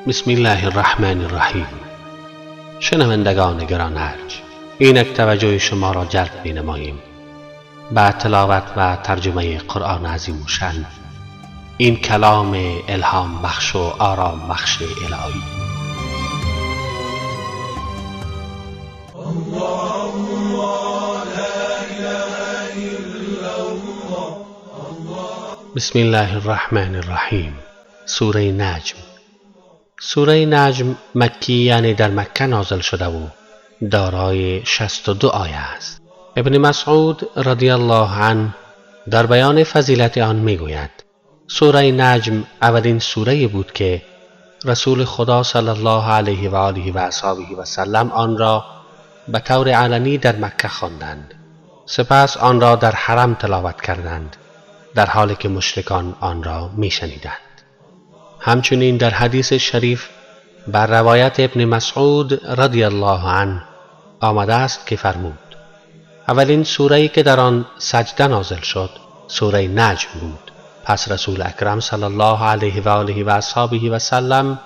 بسم الله الرحمن الرحیم. شنوندگان گرانارج، اینک توجه شما را جلب می نماییم به تلاوت و ترجمه قرآن عظیم الشأن، این کلام الهام بخش و آرام بخش الهی. بسم الله الرحمن الرحیم. سوره نجم. سوره نجم مکی، یعنی در مکه نازل شده و دارای 62 آیه است. ابن مسعود رضی الله عنه در بیان فضیلت آن میگوید: سوره نجم اولین سوره بود که رسول خدا صلی الله علیه و آله و اصحابه و سلم آن را به طور علنی در مکه خواندند. سپس آن را در حرم تلاوت کردند، در حالی که مشرکان آن را میشنیدند. همچنین در حدیث شریف بر روایت ابن مسعود رضی الله عنه آمده است که فرمود: اولین سوره‌ای که در آن سجده نازل شد سوره نجم بود. پس رسول اکرم صلی الله علیه و آله و اصحابه و سلم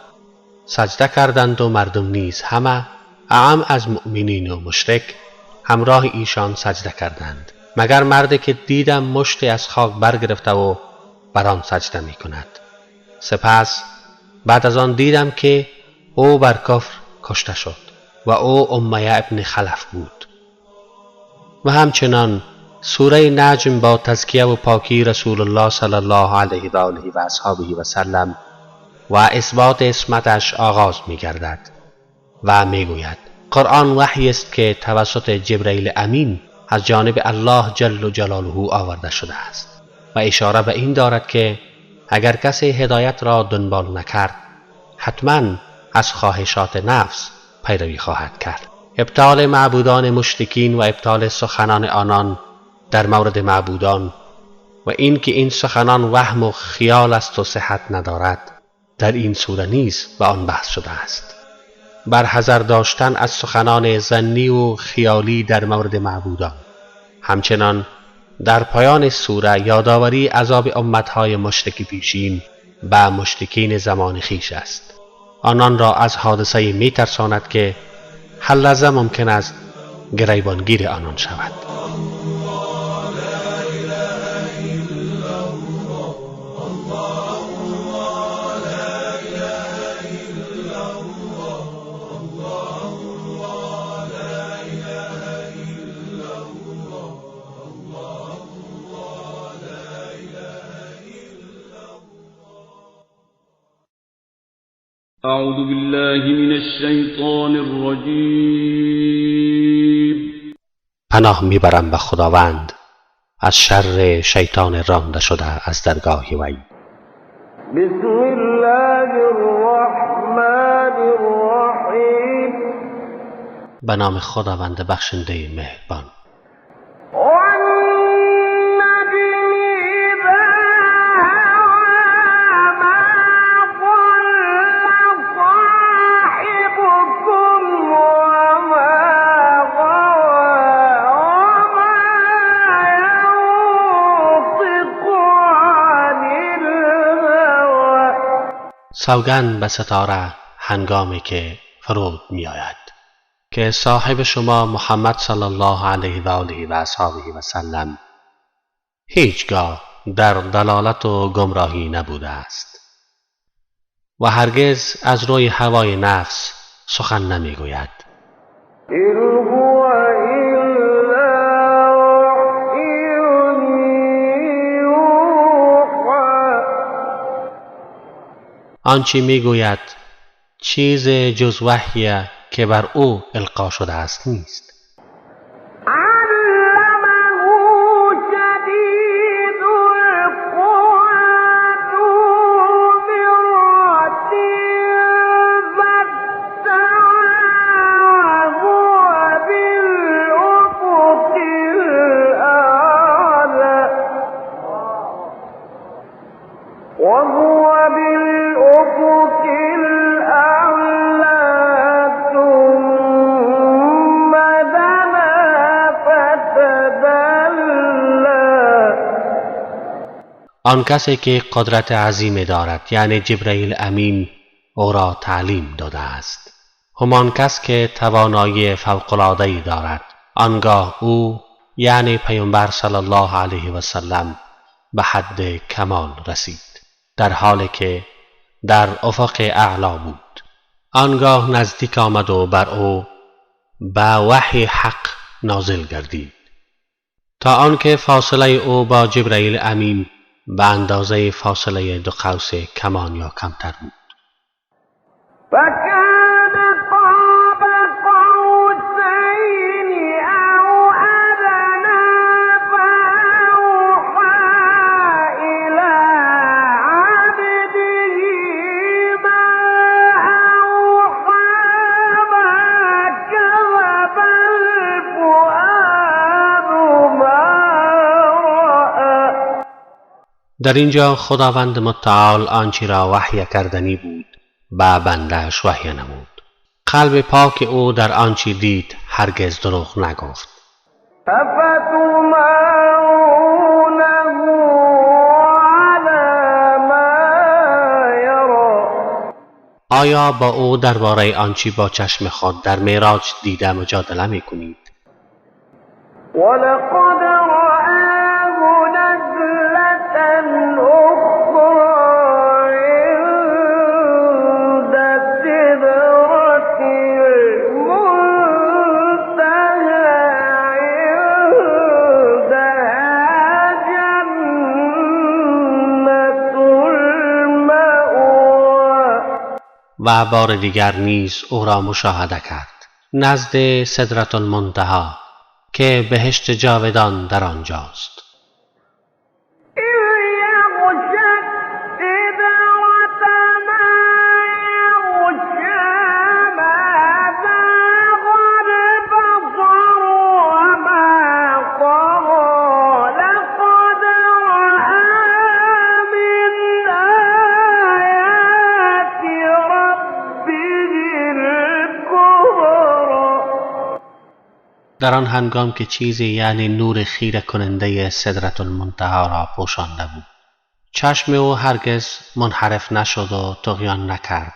سجده کردند و مردم نیز همه، اعم از مؤمنین و مشرک، همراه ایشان سجده کردند، مگر مردی که دیدم مشتی از خاک برگرفته و بر آن سجده می کند. سپس بعد از آن دیدم که او بر کفر کشته شد و او امیه ابن خلف بود. و همچنان سوره نجم با تزکیه و پاکی رسول الله صلی الله علیه و آله و اصحابه و سلم و اثبات عصمتش آغاز می گردد و می گوید: قرآن وحی است که توسط جبرئیل امین از جانب الله جل جلاله آورده شده است و اشاره به این دارد که اگر کسی هدایت را دنبال نکرد حتما از خواهشات نفس پیروی خواهد کرد. ابطال معبودان مشرکین و ابطال سخنان آنان در مورد معبودان و این که این سخنان وهم و خیال است و صحت ندارد در این سوره نیز به آن بحث شده است. بر حذر داشتن از سخنان ظنی و خیالی در مورد معبودان. همچنان در پایان سوره یادآوری عذاب امتهای مشرک پیشین به مشرکین زمان خویش است. آنان را از حادثه می ترساند که هر لحظه ممکن است گریبانگیر آنان شود. اعوذ بالله من الشیطان الرجیم. پناه میبرم به خداوند از شر شیطان رانده شده از درگاه وی. بسم الله الرحمن الرحیم. به نام خداوند بخشنده مهربان. سوگند به ستاره هنگامی که فرود می آید که صاحب شما محمد صلی الله علیه و آله و اصحابه و سلم هیچگاه در دلالت و گمراهی نبوده است و هرگز از روی هوای نفس سخن نمی گوید. آنچه میگوید چیز جز وحی که بر او القا شده است نیست. آن کسی که قدرت عظیم دارد، یعنی جبرئیل امین او را تعلیم داده است. همان کس که توانایی فوق‌العاده‌ای دارد. آنگاه او یعنی پیامبر صلی الله علیه و سلم به حد کمال رسید، در حالی که در افق اعلا بود. آنگاه نزدیک آمد و بر او به وحی حق نازل گردید، تا آنکه فاصله او با جبرئیل امین به اندازه فاصله دو قوس کمان یا کمتر بود. فكان قاب قوسين أو أدنى فأوحى إلى عبده ما أوحى ما كذب الفؤاد ما رأى. در اینجا خداوند متعال آنچه را وحی کردنی بود به بنده‌اش وحی نمود. قلب پاک او در آنچه دید هرگز دروغ نگفت. أفتمارونه على ما يرى. آیا با او درباره آنچه با چشم خود در معراج دیده مجادله میکنید؟ ولقد رآه نزلة أخرى عند سدرة المنتهى عندها جنة المأوى. و بار دیگر نیز او را مشاهده کرد نزد سدرة المنتهی که بهشت جاودان در آنجاست. إذ يغشى السدرة ما يغشى ما زاغ البصر وما طغى لقد رأى من آيات ربه الكبرى. در آن هنگام که چیزی یعنی نور خیره کننده سدرة المنتهی را پوشانده بود، چشم او هرگز منحرف نشد و طغیان نکرد.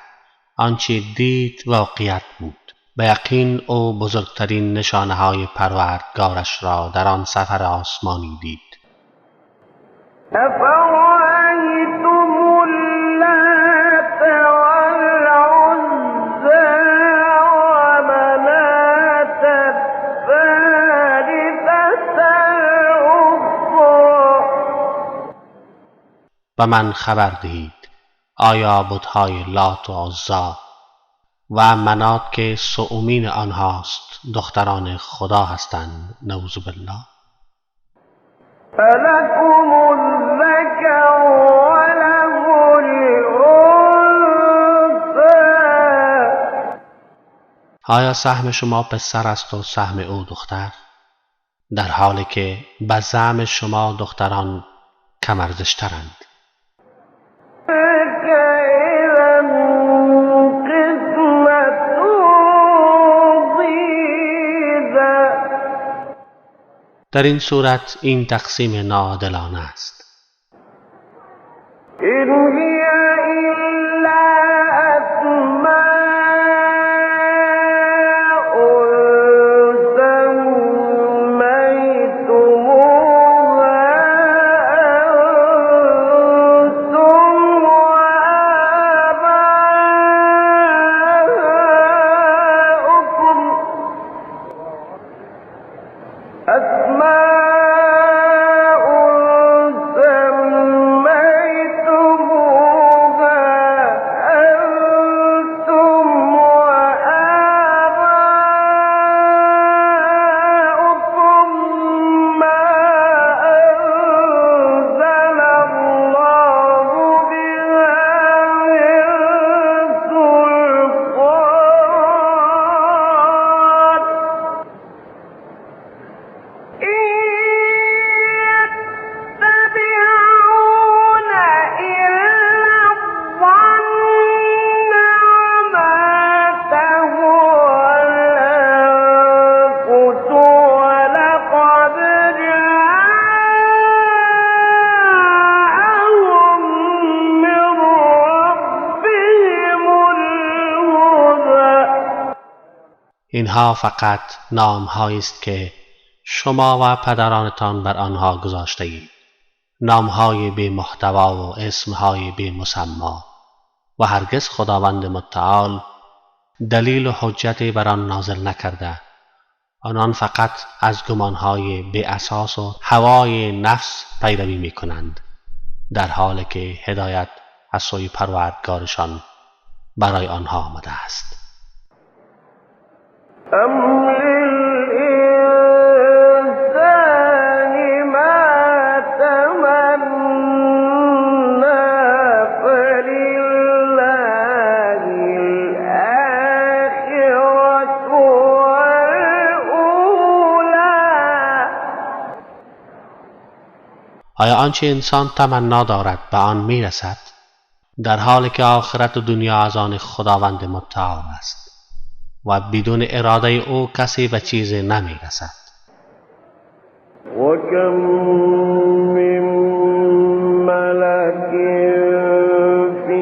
آنچه دید واقعیت بود. به یقین او بزرگترین نشانه های پروردگارش را در آن سفر آسمانی دید. أفرأيتم اللات والعزى ومناة الثالثة الأخرى. به من خبر دهید آیا بتهای لات و عزی و منات که سومین آنهاست دختران خدا هستند؟ نعوذ بالله. ألكم الذكر وله الأنثى. آیا سهم شما پسر است و سهم او دختر؟ در حالی که به زعم شما دختران کم ارزش‌ترند. تلك إذا قسمة ضيزى. در این صورت این تقسیم ناعادلانه است. إن هي إلا أسماء سميتموها أنتم وآباؤكم أسماء سميتموها اینها فقط نامهایی است که شما و پدرانتان بر آنها گذاشته اید، نامهای بی محتوا و اسمهای بی مسما، و هرگز خداوند متعال دلیل و حجتی بر آن نازل نکرده. آنان فقط از گمانهای بی اساس و هوای نفس پیروی می کنند، در حالی که هدایت از سوی پروردگارشان برای آنها آمده است. ام للإنسان ما تمنى فلله الآخرة والأولى. آیا آنچه انسان تمنا دارد به آن میرسد، در حالی که آخرت و دنیا از آن خداوند متعال است و بدون اراده او کسی به چیزی نمیرسد. وكم من ملك في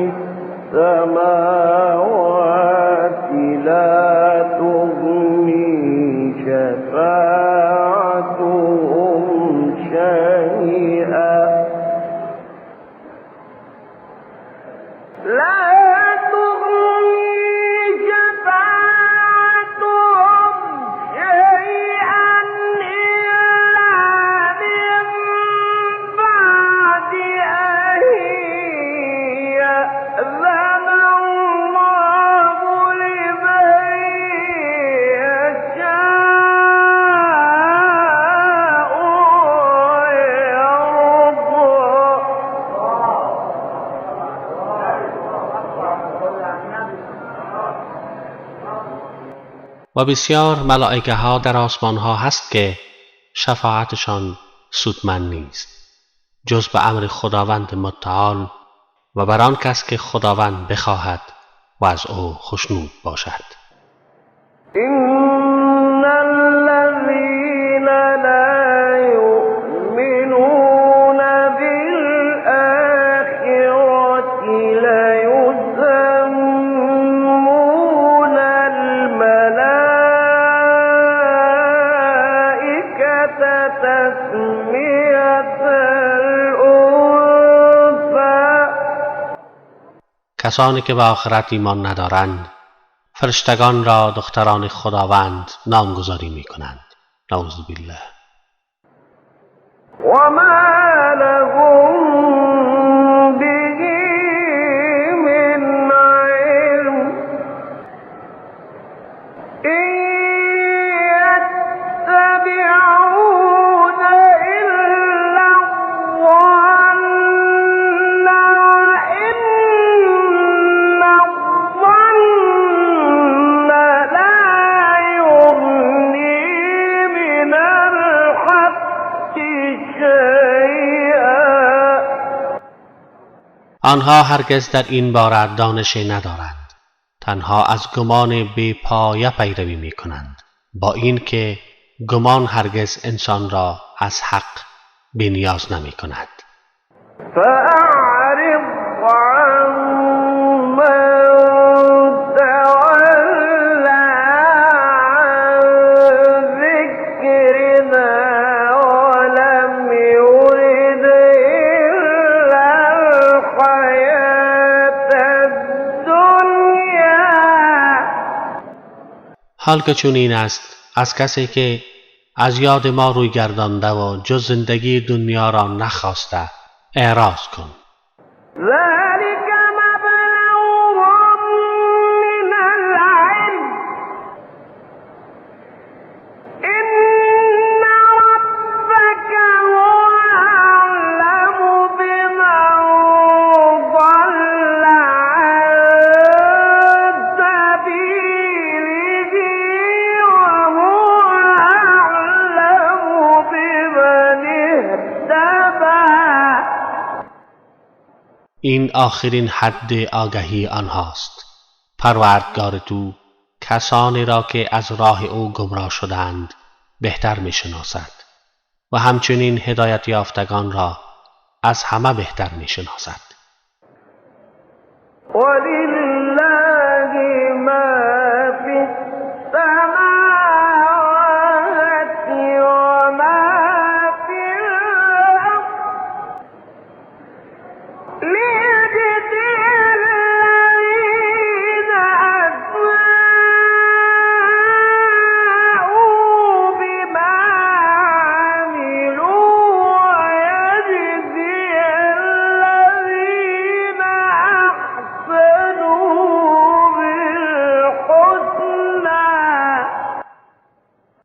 السماوات لا تغني شفاعتهم شيئا لا تغني شفاعتهم شيئا إلا من بعد أن يأذن الله لمن يشاء ويرضى. و بسیار ملائکه ها در آسمان ها هست که شفاعتشان سودمند نیست جز به امر خداوند متعال و بر آن کس که خداوند بخواهد و از او خوشنود باشد. إن الذين لا يؤمنون بالآخرة ليسمون الملائكة تسمية الأنثى. کسانی که به آخرت ایمان ندارند فرشتگان را دختران خداوند نامگذاری می کنند. نعوذ بالله. وما لهم به من علم إن يتبعون إلا الظن وإن الظن لا يغني من الحق شيئا. آنها هرگز در این باره دانشی ندارند، تنها از گمان بی پایه پیروی می کنند، با اینکه گمان هرگز انسان را از حق بی نیاز نمی کند. فأعرض عمن تولى عن ذكرنا ولم يرد إلا الحياة الدنيا. حال که چنین است، از کسی که از یاد ما روی گردانده و جز زندگی دنیا را نخواسته اعراض کن. ذلك مبلغهم من العلم إن ربك هو أعلم بمن ضل عن سبيله وهو أعلم بمن اهتدى. این آخرین حد آگهی آنهاست. پروردگار تو کسانی را که از راه او گمراه شدند بهتر میشناسد و همچنین هدایت یافتگان را از همه بهتر میشناسد. ولله ما في السماوات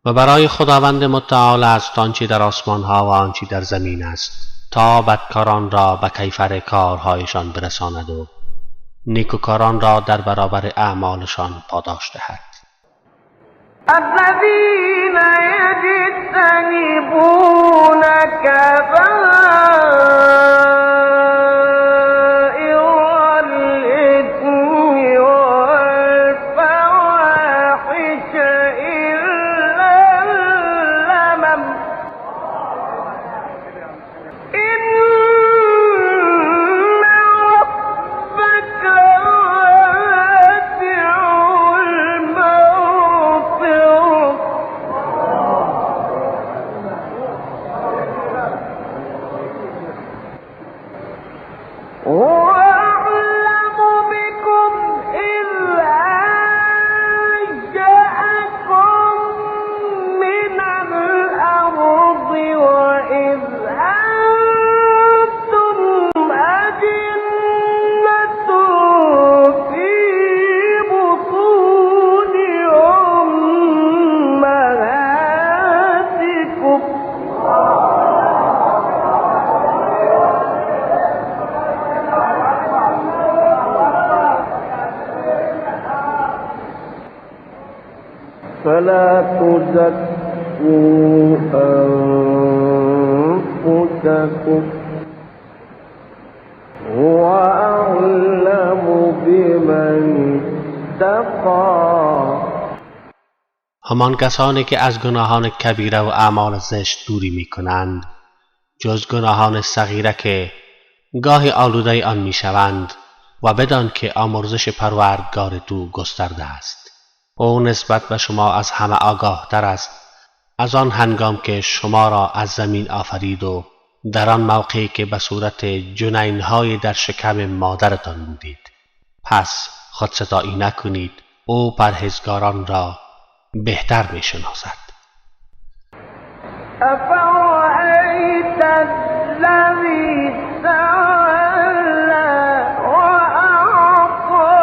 و برای خداوند متعال است آنچه در آسمان ها و آنچه در زمین است، تا بدکاران را به کیفر کارهایشان برساند و نیکوکاران را در برابر اعمالشان پاداش دهد. الذین یجتنبون کبائر الاثم والفواحش الا اللمم ان ربک واسع المغفرة. هو أعلم بكم إذ أنشأكم من الأرض وإذ أنتم أجنة في بطون أمهاتكم فلا تزكوا أنفسكم هو أعلم بمن اتقى. همان کسانی که از گناهان کبیره و اعمال زشت دوری می کنند، جز گناهان صغیره که گاهی آلوده آن می شوند، و بدان که آمرزش پروردگار تو گسترده است. او نسبت به شما از همه آگاه تر است، از آن هنگام که شما را از زمین آفرید و در آن موقعی که به صورت جنینهای در شکم مادرتان بودید. پس خودستایی نکنید، او پرهیزگاران را بهتر می شناسد. أفرأيت الذي تولى وأعطى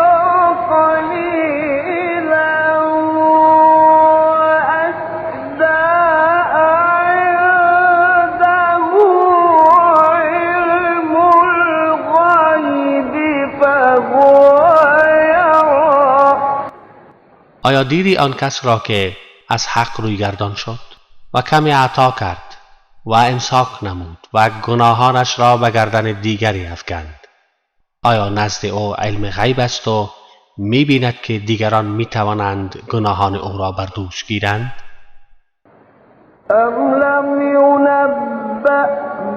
قليلا وأكدى عنده علم الغيب فهو يرى. آیا دیدی آن کس را که از حق روی گردان شد و کمی عطا کرد و امساک نمود و گناهانش را به گردن دیگری افکند؟ آیا نزد او علم غیب است و می‌بیند که دیگران می‌توانند گناهان او را بر دوش گیرند؟ أم لم ينبأ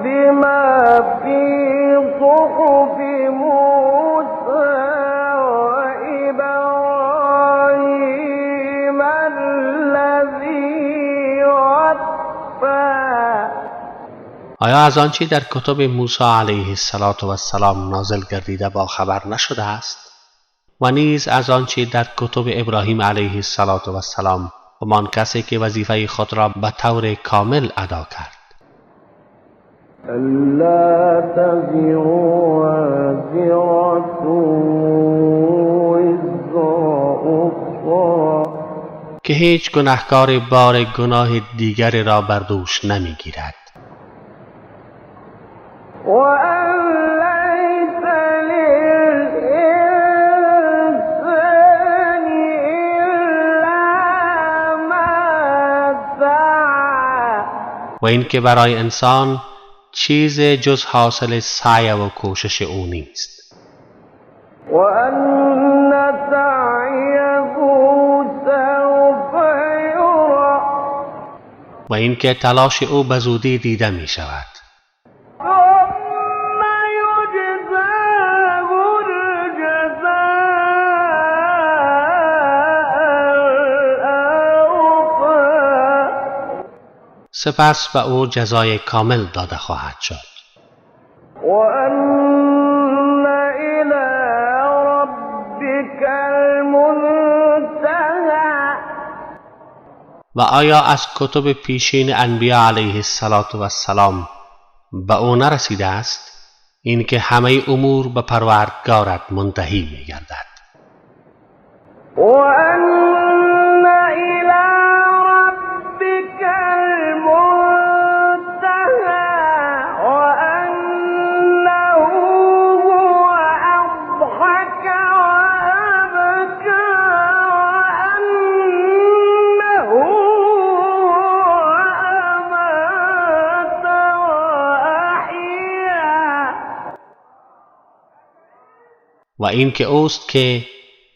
بما في صحف موسى وإبراهيم الذي وفى. آیا از آنچه در کتب موسی علیه السلام نازل گردیده با خبر نشده است؟ و نیز از آنچه در کتب ابراهیم علیه السلام، همان کسی که وظیفه خود را به طور کامل ادا کرد. ألا تزر وازرة وزر أخرى. که هیچ گناهکار بار گناه دیگری را بر دوش نمیگیرد. وأن ليس للإنسان إلا ما سعى. و اینکه برای انسان چیز جز حاصل سعی و کوشش او نیست. وأن سعيه سوف يرى. و اینکه تلاش او به زودی دیده می شود. ثم يجزاه الجزاء الأوفى. سپس به او جزای کامل داده خواهد شد. وأن إلى ربك المنتهى. و آیا از کتب پیشین انبیا علیه السلام به او نرسیده است اینکه همه امور به پروردگارت منتهی می‌گردد؟ وأن إلى ربك و این که اوست که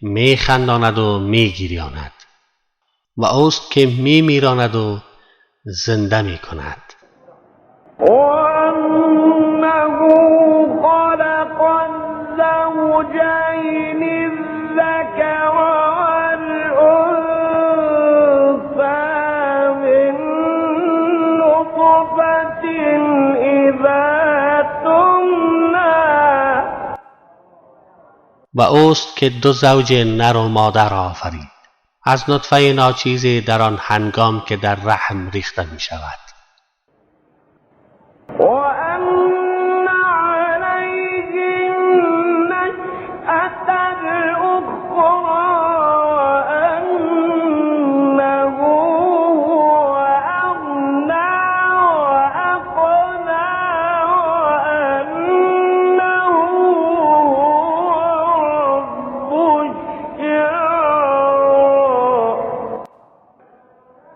میخنداند و میگریاند و اوست که میمیراند و زنده میکند. وأنه خلق الزوجين الذكر والأنثى من نطفة إذا تمنى. و اوست که دو زوج نر و مادر آفرید از نطفه ناچیزی در آن هنگام که در رحم ریخته می شود. وأن عليه النشأة الأخرى وأنه هو أغنى وأقنى وأنه هو رب الشعرى.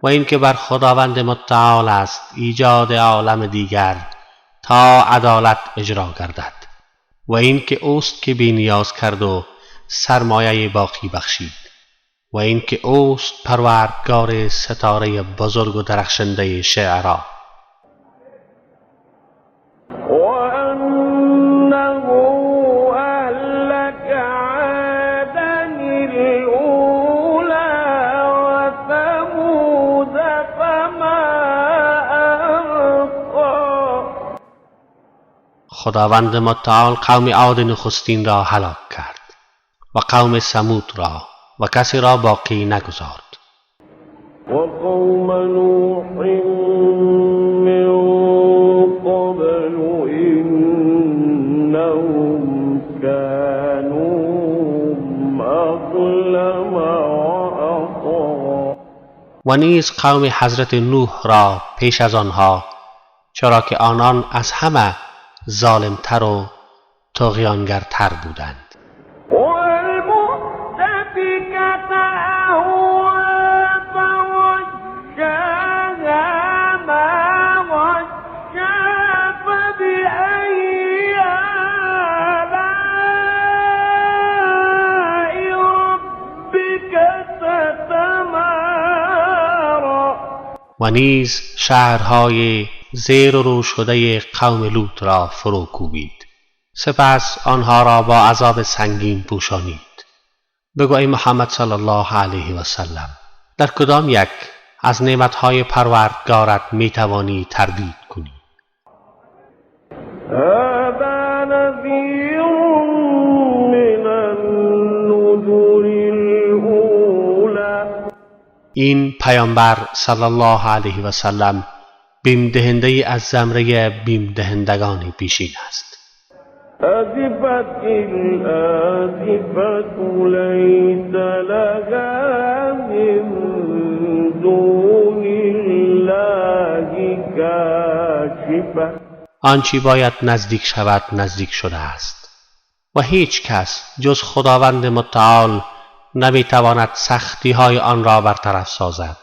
و اینکه بر خداوند متعال است ایجاد عالم دیگر تا عدالت اجرا گردد و اینکه اوست که بی نیاز کرد و سرمایه باقی بخشید و اینکه اوست پروردگار ستاره بزرگ و درخشنده شعرا. وأنه أهلك عادا الأولى وثمود فما أبقى. خداوند متعال قوم عاد نخستین را هلاک کرد و قوم ثمود را و کسی را باقی نگذارد. وقوم نوح من قبل إنهم كانوا أظلم وأطغى. و نیز قوم حضرت نوح را پیش از آنها، چرا که آنان از همه ظالمتر و طغیانگرتر بودند. والمؤتفكة أهوى فغشاها ما غشا فبأي آلاء ربك تتمارى. و نیز شهرهای زیر و رو شده قوم لوط را فرو کوبید، سپس آنها را با عذاب سنگین پوشانید. بگو ای محمد صلی الله علیه و سلم، در کدام یک از نعمتهای پروردگارت میتوانی تردید کنی؟ هذا نذیر من النذر الأولى. این پیامبر صلی الله علیه و سلم بیم دهنده از زمره بیم دهندگان پیشین است. أزفت الآزفة ليس لها من دون الله كاشفة. آنچه باید نزدیک شود نزدیک شده است و هیچ کس جز خداوند متعال نمیتواند سختی های آن را برطرف سازد.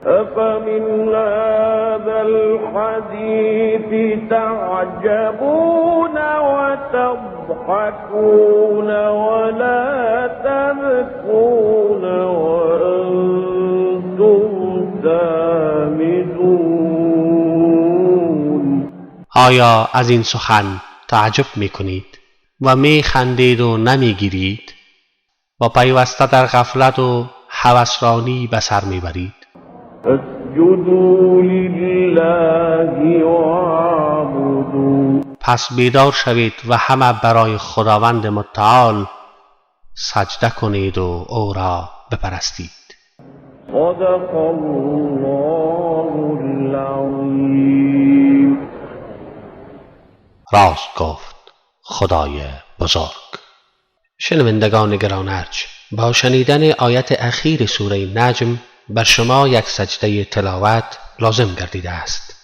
أفمن هذا الحديث تعجبون وتضحكون ولا تبكون وأنتم سامدون. آیا از این سخن تعجب میکنید و میخندید و نمیگیرید و پیوسته در غفلت و هوسرانی به سر میبرید؟ اسجدوا لله واعبدوا. پس بیدار شوید و همه برای خداوند متعال سجده کنید و او را بپرستید. صدق الله العظیم. راست گفت خدای بزرگ. شنوندگان گرانارج، با شنیدن آیت اخیر سوره نجم بر شما یک سجده تلاوت لازم گردیده است.